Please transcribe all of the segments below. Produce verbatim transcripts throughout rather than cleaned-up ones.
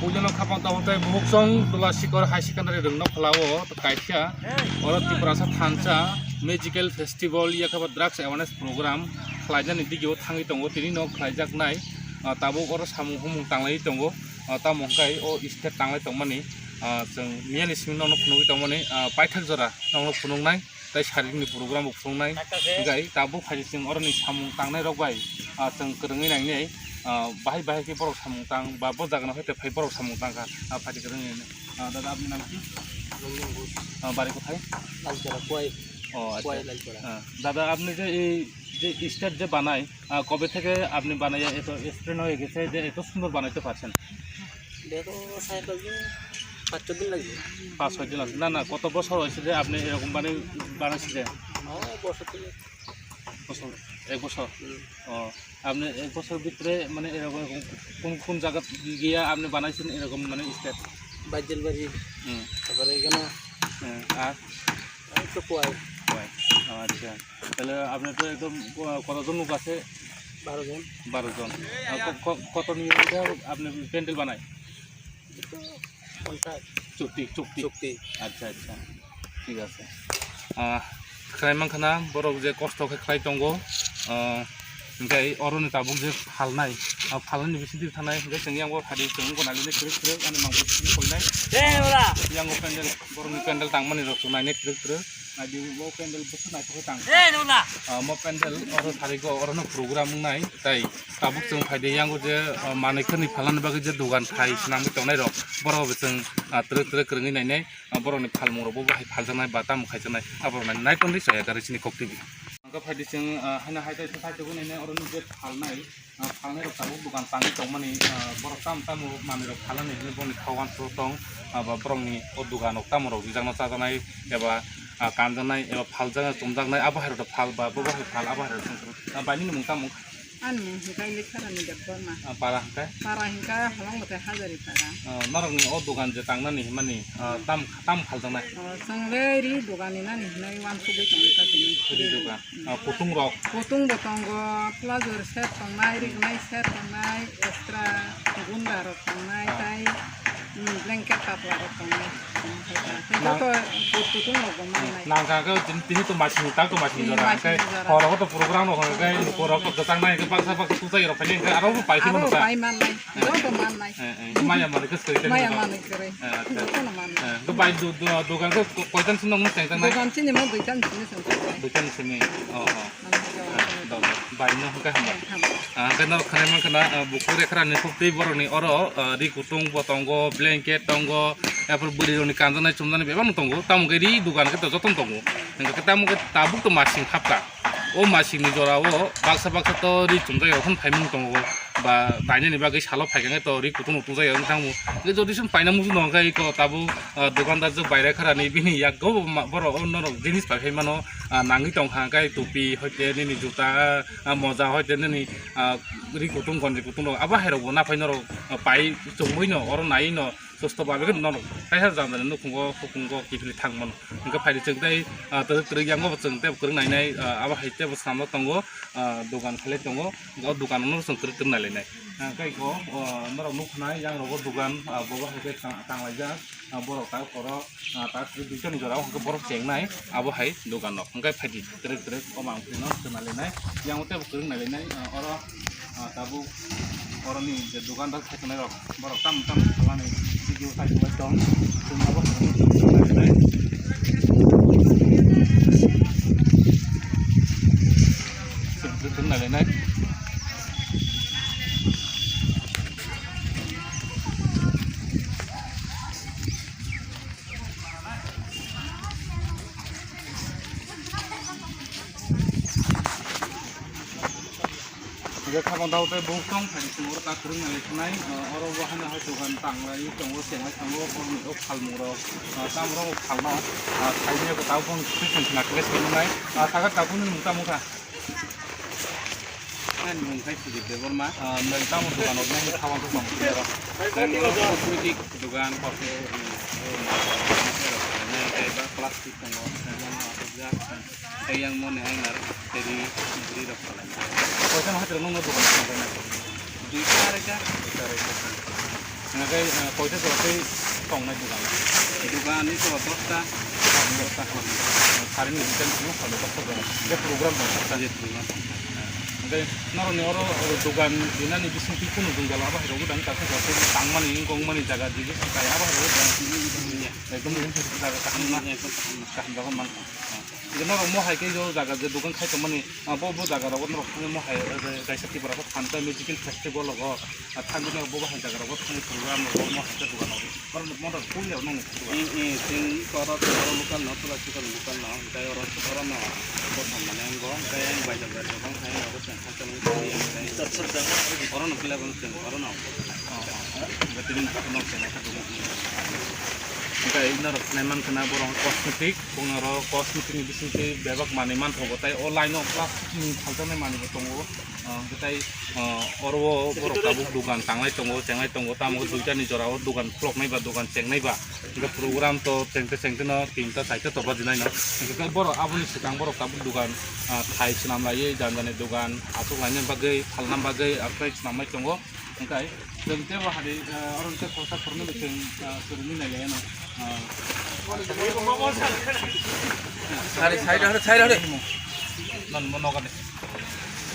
Puilano khapang tabuk tei Buhuksong Tula Sikor High Secondary rwngno phalao kaisa oro Tiprasa thansa magical festival yakhe ba drugs awareness program khlainani digio thangwi tongo, tini no khlaijaknai, ah, tabuk oro samung humung tanglaiwi tongo, ah, tamo hwnkhe o state tanglai tongmani, ah, chwng miyani simi nono phunugwi tongmani, ah, paithak jora nono phunuknai. Tei sarini program bo phunuknai. Hingkhai tabuk hai chwng oroni samung tangnai rok bai, ah, chwng kwrwngwi nainai, ah, bahai bahai khe borok samung tang ba bo jaga no hai phai borok samung tang kha, ah, phaidi kwrwngwi nainai. Ah, dada, apni nam ki? Ranjan Ghosh. Ah, bari kothai? Lalchara, Khowai. Oh, acha. Khowai, Lalchara. Ah, dada, apni je ei je stage je banai, ah, kobe theke apni banaiya eto explain hoye gese je eto sundor banaite parchen? Bego sai bagwi পাঁচ ছয় দিন লাগবে। পাঁচ ছয় দিন আছে। না, না, কত বছর হয়েছে যে আপনি এরকম মানে বানাইছিলেন? ও, বছর তিনেক। বছর, এক বছর? হুম। ও, আপনি এক বছর ভিতরে মানে এরকম কোন, কোন জায়গা গিয়ে আপনি বানাইছেন এরকম মানে স্টেপ? বাইজেল বাড়ি। হুম। তারপরে এখানে। হ্যাঁ, আর? এই তো কোয়াই। কোয়াই। ও, আচ্ছা। তাহলে আপনি তো একদম ক-, কতজন লোক আছে? বারো জন। বারো জন। আর ক-, ক-, কত নিয়ে এটা আপনি প্যান্ডেল বানায়? চুক্তি, চুক্তি। চুক্তি। আচ্ছা, আচ্ছা, ঠিক আছে। Ah, khlai mankha na, borok je kosto khe khlai tongo, ah, hingkhai oroni tabuk je phalnai, ah, phalnani bisingtwi thanai, hingkhai chwng yang bo phadi chwng bo nalini kwrwk kwrwk ani mangpili koinai. Yang bo pandal, borokni pandal tangmani rok chwng nainai kwrwk kwrwk. Naidi bo pandal bwswk naithok khe tang. Ah, mo pandal oro sarigo, orono program wngnai, tai tabuk chwng phaidi yango je, ah, manwi khwnwi phalnani bagwi je dogan thai swnamwi tongnai rok, borok bo chwng, ah, twrwk twrwk kwrwngwi nainai, ah, borokni phalmung rok bo bahai phaljaknai ba tamo khaijaknai, aborok nai naitongdi chaya gari chini kok T V. Hwnkhe phaidi chwng, ah, haino hai tai thai tongwi nainai oroni je phalnai. Ah, phalnai rok tabuk dogan tangwi tongmani, ah, borok tamo tamo manwi rok phalani hinwi boni kha uansuk tong, ah, ba borokni o dogan rok tamo rok rijakna chajaknai eba, ah, kanjaknai eba phaljaknai chumjaknai abo hai rok phal ba bo hai phal abo hai rok chwng, ah, bai nini mung tamo? Ani mung hwnkhe Lekharani Debbarma. Ah, para hwnkhe? Para hwnkhe Halangbatai Hajari para. Ah, norokni o dogan je tangnani himani, ah, tam, tam phaljaknai? Oh, chwng le ri dogan ni nani hinwi uansugwi tongwi kha tini. Ri dogan. Ah, kutung rok? Kutung bo tongo, plazo set tongnai, rignai set tongnai, extra gunda rok tongnai, ah, tai, mm, blanket patla rok tongnai. Nang- Joto kutung rok bo mannai. Nang kha khe tini, tini to masing tak to masing jora, masing jora. Horo to program rok hwnkhe borok to kwchang nai hwnkhe baksa baksa tuchai rok phai hwnkhe aro bo pai phano aro ta. Pai mannai. Joto mannai. Eh, eh, maya manwi khe swkang maya manwi kwrwi. Eh, acha. Jotono mannai. Eh, to bai do-, do-, dogan khe ko-, koitan sino nung teng tang nai? Dogan sini ma duitan sini song tang nai. Duitan sini. Oh, oh. Manwi khe. Eh, do, do. Bai no hwnkhe hamba. Eh, hamba. Ah, hwnkhe no khwnai mankha na, ah, bukhuk Lekharani khuktwi borokni oro, ah, ri kutung bo tongo, blanket tongo, apor bwrwi rokni kanjaknai chumjaknai bebak no tongo. Tamo khe ri dogan khe to jotono tongo. Hwnkhe tamo khe tabuk to masing hapta. O masingni jorao baksa baksa to ri chumjak ya, okhon phaimung tongo ba bainani bagwi salo phaikha khe to ri kutung rok tungjaio wng thango. Hwnkhe jodi chwng paina muchung tongo khe iko tabuk, ah, dukandar jwk bai Lekharani bini yakgo bo ma-, borok o norok jinis pai phai mano, ah, nangwi tongkha khe topi hoite nini juta, ah, moja hoite nini, ah, ri kutung gonji kutung rok abo hai rok bo naphai norok, ah, pai chumui no oro nai no. Susto babe khe nono kaisa jandani nukhungo hukungo kiphilwi thang mano. Hwnkhe phaidi chwng tei, ah, twrwk twrwk yango bo chwng tei kwrwng nainai, ah, abo hai tei bo swnamjak tongo, ah, dogan khalai tongo, o dogano no chwng twrwk twrwk nailainai. Ah, tei bo, ah, norok nukha nai yang rogo dogan, ah, bo bo hai khe tang-, tanglaijak, ah, borok ta khoro, ah, ta kwrwk duitani jora o hwnkhe borok chengnai abo hai dogan rok. Hwnkhe phaidi twrwk twrwk omo ang phino chwng nailainai, yang tei bo kwrwng nailainai, ah, oro. Ah, tabuk oroni je dukandar thaitongnai rok, borok tamo tamo khalani video thaitongnai tong, chwng abo khe chwng nailainai. Chwng, chwng nailainai. Hwnkhe kha bangdao tei bukhuk tong phaidi chwng oro ta kwrwng nai thanai, oro bo haino hai dogan tanglai tongo, chenglai tongo, borokni o phalmung rok, tamo rok phalno, khaina tabuk phone twi chwng khna khe swi nai, taga tabukni mung tamo kha? Ani mung khe Sujit Debbarma. Ah, nwng tamo dogan rok nai kha bangkha tong? Nwng oro cosmetic dogan, kotor, plastic tongo, tei yang moni hanger, tei ri, ri rok phalai. Koitan hatre nokno dogan tong khe nai? Duita areita. Duita areita. Hingke, eh, koita jora tei tongnai dogan? Dogan ni to dosta. Dosta. Sari ni detail no salo dosta jora. Je program dosta. Je program. Hingke noroni oro, oro dogan dinani bising twi kunu jwngjal abo hai rogo dang, ta khe jora tei tangmani, wngkokmani jaga, je je kaya abo hai rogo dang. Ekdom jaga kaham na. Kaham jaga man. Hingke norok mo hai khe o jaga je dogan khai tongmani, ah, bo, bo jaga rogo norok thangwi mo hai, eh, kaisa Tiprasa thansa musical festival rogo, ah, thangwi norok bo hai jaga rogo thangwi program rogo mo hai khe dogan rogo. Oro mo rok puila nang. Hmm, hmm, chwng oro, oro local no, pura local no, tei oro, oro no, bo thang mane bo, tei ang bai jaga rogo khai rogo chwng khai tongwi tongwi ang tei oro no pila bo chwng oro no. Oh, oh, oh. Hingke norok khnai mankha na borok cosmetic. Kung oro cosmetic ni bisingtwi bebak manwi manthogo, tei o line o plastic ni phaljaknai manwi bo tongo. Ah, hwnkhe tei, ah, oro o borok tabuk dogan tanglai tongo, chenglai tongo, tamo khe duitani jora o dogan khuloknai ba dogan chengnai ba. Hwnkhe program to chengte chengte no tinta chaita to bajinai no. Hwnkhe borok aboni swkang borok tabuk dogan, ah, thai swnam laiwi jani jani dogan achuk laina bagwi, phalna bagwi, achuk lai swnam lai tongo. Hwnkhe chwng teibo hari, ah, oro hwnkhe khoroksa khoroknwi bo chwng, ah, swrwngwi nai lai anw. Ah. Hari side, hari side, hari. Non mo nogo de.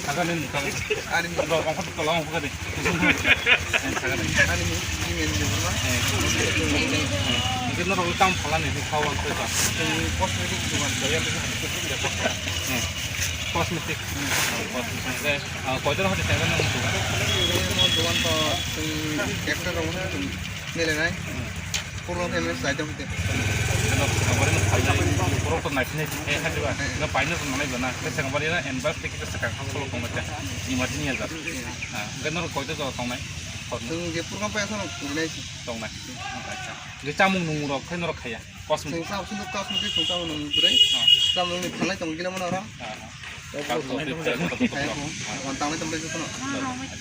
Aga ni mukang. Ani mo. Ro kong tola mo kadi. Saga de. Ani mo ni men de ma. Eh. Ini no ro kam phala ni khawan pe ta. Cosmetic dukan saya tu. Hmm. Cosmetic. Cosmetic. Ah, koitor hati tengah nang tu. Dogan to, hmm, ekta dogan to, hmm, nilai nai. Hmm. Puro family side of the. Ano, ang parin phalnai, puro to nai sini, eh, hati ba. Na paina to nai ba na. Kasi ang parin na envas tiki to sakang hang solo kong na. Ni mati ni ya. Ah, ganor koitor to tong nai. Chwng je program pai asano kurinai. Tong nai. Acha. Je chamung nung rok khai norok khaya. Cosmetic. Chwng cham sunu cosmetic chwng chamung nung kurai. Ah. Chamung nung phalnai tong gila mana ora. Ah, ah. Kok Kok kok kok kok kok kok kok. Hai kok. Wan tangnai tong bai kono.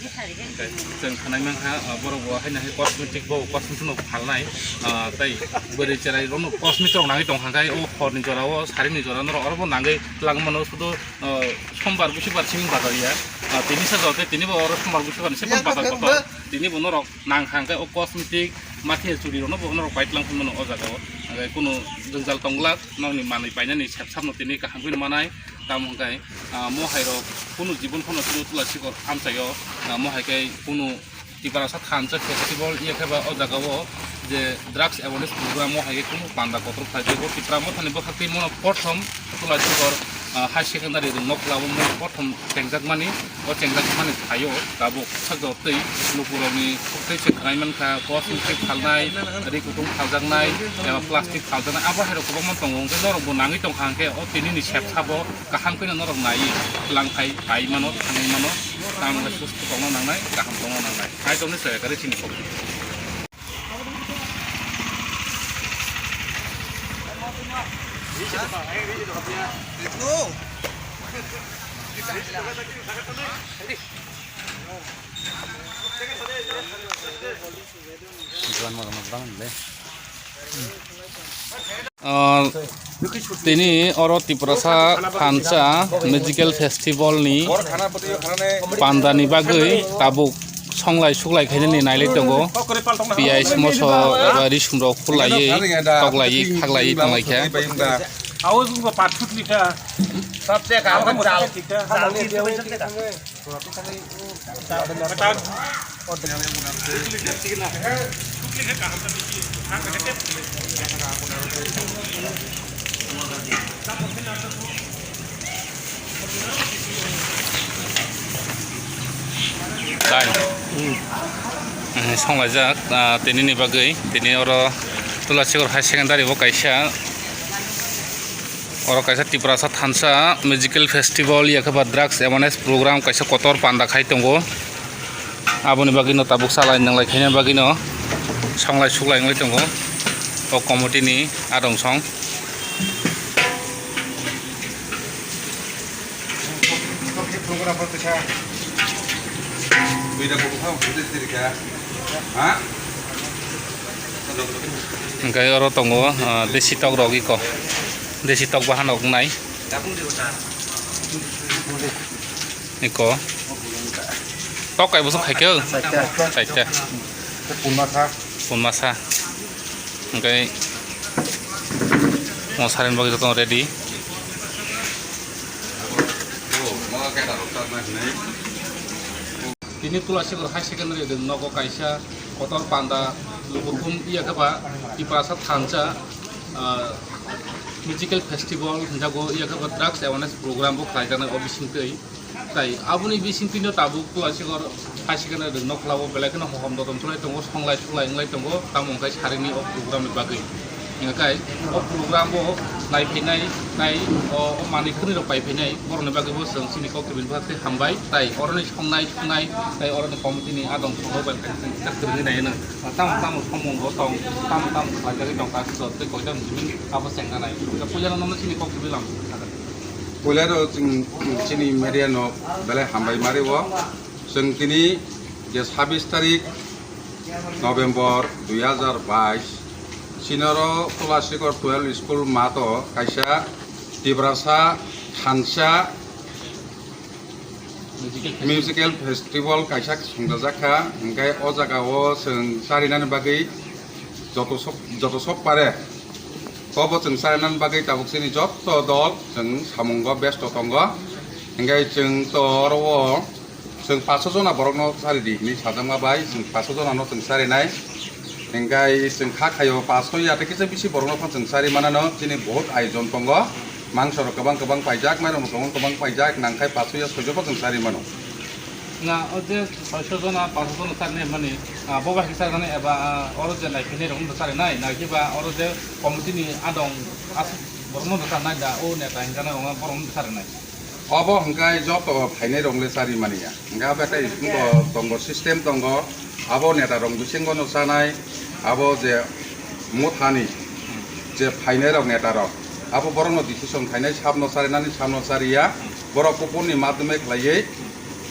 Okay. Chwng khanai mankha, ah, borok bo haino hai cosmetic bo cosmetic no phalnai. Ah, tai bwrwi cherai rok no cosmetic rok nangwi tong kha khai o horni jora o sarini jora norok oro bo nangwi twlang mano sudo, ah, sombar busibar simi bazar ya. Ah, tini sa jora tei tini bo oro sombar busibar ni sepon bazar kotor. Tini bo norok nang hangke o cosmetic mathiya churi rokno bo norok pai tlang phano o jaga o. Hingke kunu jwngjal tongla nokni manwi painani sep sapno tini kaham khe manai. Tamo hingke, ah, mo hai rok kunu jibon phano chini Tulasikor amchaio, ah, mo hai khe kunu Tiprasa thansa festival ya khe ba o jaga o je drugs awareness program o hai khe kunu panda kotor khlai bo Tipra Mothani bwkhak twi mono prothom Tulasikor, ah, high secondary rwngno khlao mo prothom chengjakmani. O chengjakmani thaio tabuk sakjak tei lukurokni tei se khnai mankha, cosmetic phalnai, ri kutung phaljaknai, eba plastic phaljaknai, abo hai rok kwbangma tongo. Hwnkhe norok bo nangwi tongkha hwnkhe o tinini sep sabo kaham kheno norok naiwi twlang khai pai mano, thangwi mano, tamo khe susto tongna nangnai, kaham tongna nangnai. Hai tongni chaya kari chini kok. Juan motom motom le. Ah, tini oro Tiprasa thansa Magical Festival ni panda ni bagwi tabuk songlai suklai khainani nailai tongo. Piyaj, moso eba risum rok khulaiwi, toklaiwi, khaklaiwi tonglaikha. Tai. Hmm. Eh, songlaijak, ah, tinini bagwi, tini oro Tulasikor High Secondary bo kaisa. Oro kaisa Tiprasa thansa Magical Festival, yakhe ba Drugs Awareness Program kaisa kotor panda khai tongo. Aboni bagwino tabuk salai nanglai khaina bagwino songlai suklai wngwi tongo o committee ni adong song. Hwnkhe oro tongo, ah, desi tok rok iko, desi tok bahan rok wngnai. Iko. Tok kai bwswk khaikhe? Chaita. Chaita. Punmasa. Punmasa. Hwnkhe mo sarani bagwi jotono ready. Tini Tulasikhor High Secondary rwng nogo kaisa kotor panda lukurkum iya khe ba Tiprasa thansa, ah, musical festival hwnjago iya khe ba drugs awareness program bo khlaijaknai o bisingtwi. Tai aboni bisingtwino tabuk Tulasikhor High Secondary rwng nokla o belai kheno hohom dodom cholai tongo, songlai suglai wnglai tongo, tamo hwnkhe sarini o program ni bagwi. Hingkhe o program o naiphainai, tai o, o manwi khwnwi rok paiphainai, borokni bagwi bo chwng chini kok tubini bwkhak tei hambai, tai oroni songnai sungnai, tai oroni committee ni adong songno bai khe chwng kisa kwrwngwi nai hwno. Tamo tamo somung bo tong, tamo tamo khlaijagwi tong, kaisa jot tei koita mujungwi abo chengna nai. Puila no nono chini kok tubui lam. Puila no chwng chini media no belai hambai mari o. Chwng tini je sabis tarik November dui hazar bais, sinoro Tulasikhor twelve school mato kaisa Tiprasa thansa musical festival kaisa swngjajak kha, hwnkhe o jaga o chwng charinani bagwi joto sok, joto sok pare kobo chwng charinani bagwi tabuk chini joto dol chwng samungo besto tongo, hwnkhe chwng to oro o Chwng paso jona borokno chari di hinwi sajakma bai, chwng paso jonano chwng charinai. Hingkai chwng kha khaio paso ya tei kisa bisi borokno phano chwng chari manano, chini bahut ayojon tongo. Mangso rok kwbang kwbang paijak, mairok rok kwbang kwbang paijak, nangkhai paso ya soijo bo chwng chari mano. Na, o je soijo jona, paso jona charinai mani, ah, bo bai kisa jani eba, ah, oro je naikhinai rok no charinai, naikiba oro je committee ni adong aswk borokno no charinai da, o neta hinjana rok borokno charinai. Obo hwnkhe joto phainai rok le chari mani ya. Hwnkhe abo khe tongo, tongo, system tongo. Abo neta rok bisingo no chanai, abo je mothani je phainai rok neta rok, abo borok no decision khainai, sabno charinani, sabno chariya. Borok kupun ni madhyome khlaiwi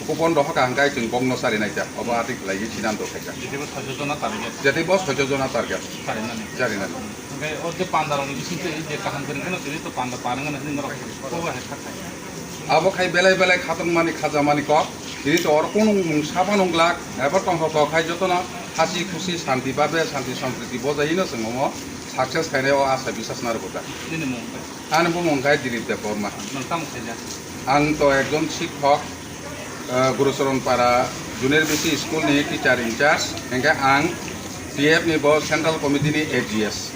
kupun rohor ka hwnkhe chwng bokno charinai ta. Obo atwi khlaiwi sinanto khaijak. Jotebo soijo jona target. Jotebo soijo jona target. Charinani. Charinani. Hwnkhe o je panda rokni bisingtwi je kaham kwrwng kheno tini to panda par wngmani hwnwi norok kobo hai kha khai. Abo khai belai belai khatungmani khajamani kok. Tini to oro kunu mung sabo nung glak, ebo tongthok kok khai jotono hasi khusi santi babe santi sampriti bojaino chwng omo success khainai o asa bisas narwkjak. Nini mung khe? Ani bumung khe Dilip Debbarma. Nwng tamo khaijak? Ang to ekjon sikhok. Ah, Gurucharan Para Junior B C School ni teacher in charge, hingke ang T F ni bo Central Committee ni A G S.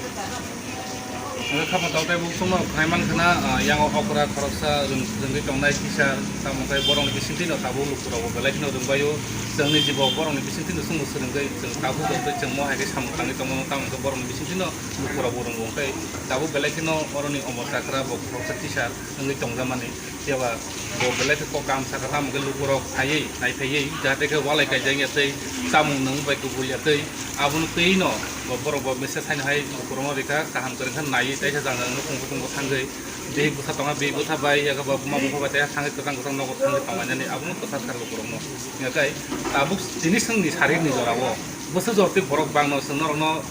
Hingke khama tau tei bo chwngno khnai man khna, ah, yang okra khoroksa rwng-, rwngwi tongnai teacher, tamo khe borokni bisingtwi no tabuk lukurok bo belai kheno rwngbaio, chwngni jibo borokni bisingtwi no chwngno swrwngwi chwng tabuk tongtwi chwng mo hai khe samung tangwi tongo, tamo khe borokni bisingtwi no lukurok bo rwngo, hingke tabuk belai kheno oroni omo chakra bo khoroksa teacher wngwi tongjamani. Phiya ba bo belai khe kok kaham sakha, tamo khe lukurok phaiwi, naiphaiwi, jahate khe walai kaijak ya tei chamung nung bai kubul ya tei abono twi no bo borok bo message haino hai lukurokno rikha, kaham kwrwng khe naiwi teisa jang jang nukhung kutung bo thangwi, bihik bwsa tongma bihik bwsa bai, yak ba buma bupha bai teisa thangwi kwchang kwchang nogo thangwi tonglainani abono kwthar kha lukurokno. Hingkhe tabuk tini chwngni sarikni jorao bwswk jora tei borok bangno chwng norokno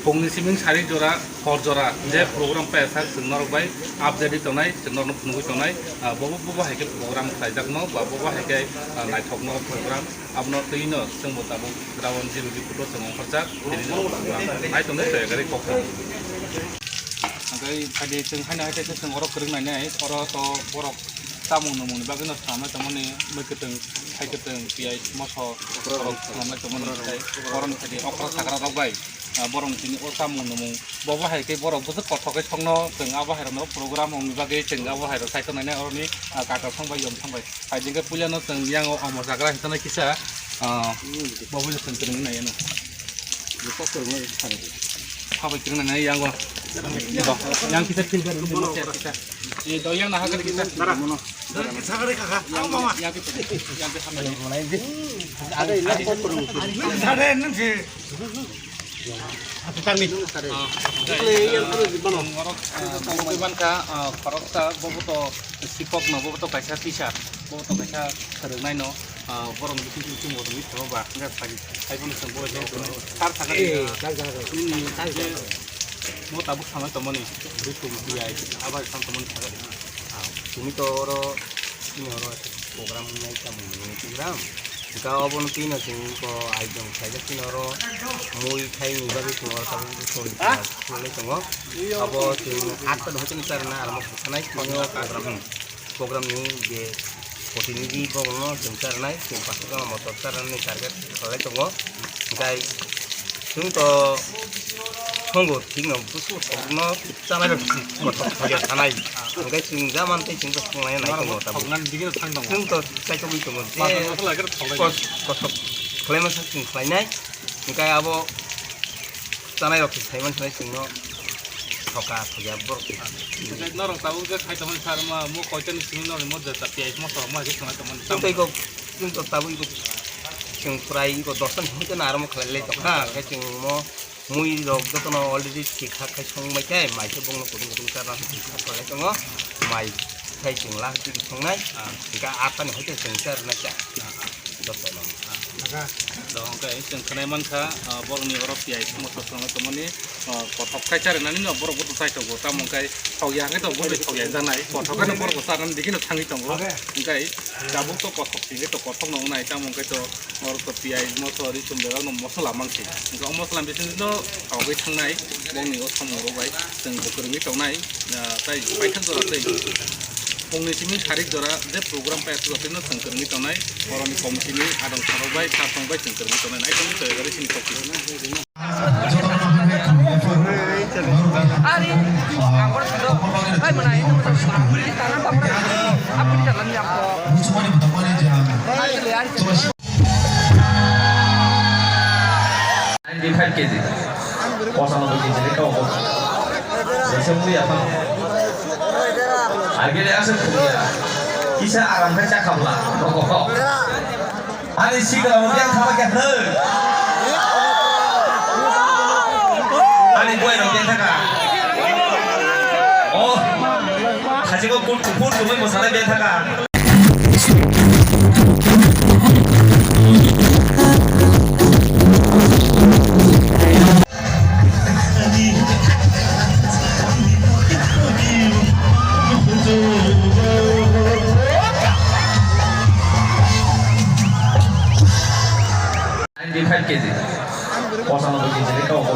Pungni siming sari jora, hor jora, je program paisa chwng norok bai update tongnai, chwng norokno phunugwi tongnai, ah, bobo, bobo hai khe program khlaijakno, ba bobo hai khe, ah, naithokno program, abono twi no chwng bo tabuk ground zero ni photo chwng ongkhorjak, tini no program nai tongnai toya gari kok. Hingke phaidi chwng haino hai khe chwng oro kwrwng nainai, oro to borok chamung nungmung ni bagwi no swnamnai tongmani, mui kwtwng, thai kwtwng, piyaj, moso, borok swnamnai tongmani, tei borokni phaidi okra sakra rok bai. Ah, borok ni tini o chamung nungmung bo bo hai khe borok bwswk kothok khe songno chwng abo hai rok no program rok ni bagwi chwng abo hai rok sai tongnai oroni, ah, katok thang bai yom thang bai hai jeng khe puila no chwng yang o omo jagra hwnkhai kisa, ah, bo bo chwng kwrwng nai ano. Kok kwrwng nai kisa. Kha bai kwrwng nai yang o. Yang kisa film kisa. Ye do yang na ha kisa. Dara. Yang kisa kare kha. Yang kisa. Yang kisa. Ada ini kok kwrwng. Ada ini sih. Asuh tangni. Ah, Chwng norok, ah, tongwi mankha, ah, khoroksa, bobo to sikok no, bobo to kaisa teacher, bobo to kaisa phwrwngnai no, ah, borok ni bising bising bo tongwi thango ba, hwnjak sai, sai phano chwng bo sar sakha. Eh, nini je mo tabuk samai tongmani, bwswk biyai, abo hai sam tongmani sakha. Ah, tini to oro, tini oro program nai tamo program. Hwnkhe obono twino chwng iko item khlaijak, chini oro mui thaini bagwi chwng oro tabuk chwng khlai tongo. Abo chwng atta ni hoiteno charwna armo khanai tini o program ni je protinidhi borokno chwng charwnai, chwng paso jona motor charwnani target khlai tongo. Hwnkhe chwng to songo thikno busu thokno chanai rok kothok thokya thanai. Hwnkhe chwng ja mantwi chwng to songlai nai tongo tabuk. Chwng to chaitogwi tongo je kos-, kothok khlaima sa chwng khlainai. Hwnkhe abo chanai rok se saiman sanai chwngno thoka thokya borok. Norok tabuk je khai tongmani sar ma mo koitani simi norok mo jeta piyaj moso rok ma je thangna tongmani. Chwng to iko, chwng to tabuk iko chwng prai iko dosan hwnkhe na aro mo khlai lai tongkha. Hwnkhe chwng mo mui rok jotono already thik thak khai song bai khe mai khe bongno kutung kutung charna thik thak khlai tongo. Mai khai chwng last digi songnai. Hwnkhe atani hoite chwng charnai cha. Jotono. Hwnkhe chwng khwnai mankha, ah, borokni oro piyaj moso songwi tongmani, ah, kothok khai charinani no borok bo chai tongo, tamo hwnkhe thokya hwnkhe to boni thokya janai, kothok khai no borok bo charnani digi no thangwi tongo. Hwnkhe tabuk to kothok hwnkhe to kothok no wngnai, tamo hwnkhe to oro to piyaj moso ri chum berok no mosola mankhe. Hwnkhe o mosola bising no thogwi thangnai, bongni o samung rok bai chwng bo kwrwngwi tongnai, ah, tai paithak jora tei Pungni simi sarik jora je program pai aswk no thang kwrwngwi tongnai, borokni committee ni adong sarok bai, sar tong bai thang kwrwngwi tongnai, naitongni toyagari sini kokti. Ari, ang borok sado, hai mwnai, tara bapra, apni jalan ni ako. Ninety five K G. Pochanobboi K G ni kau bo. Sese mui ya phano. Agede ase phuya. Kisa aram khe chakhabla. Rokok. Ani sikla mo biang thama khe thai. Ani boi rok biang thaka. Oh. Khajego put put tumui mo sana biang thaka. Ninety five K G. Pochanobboi K G ni kau bo.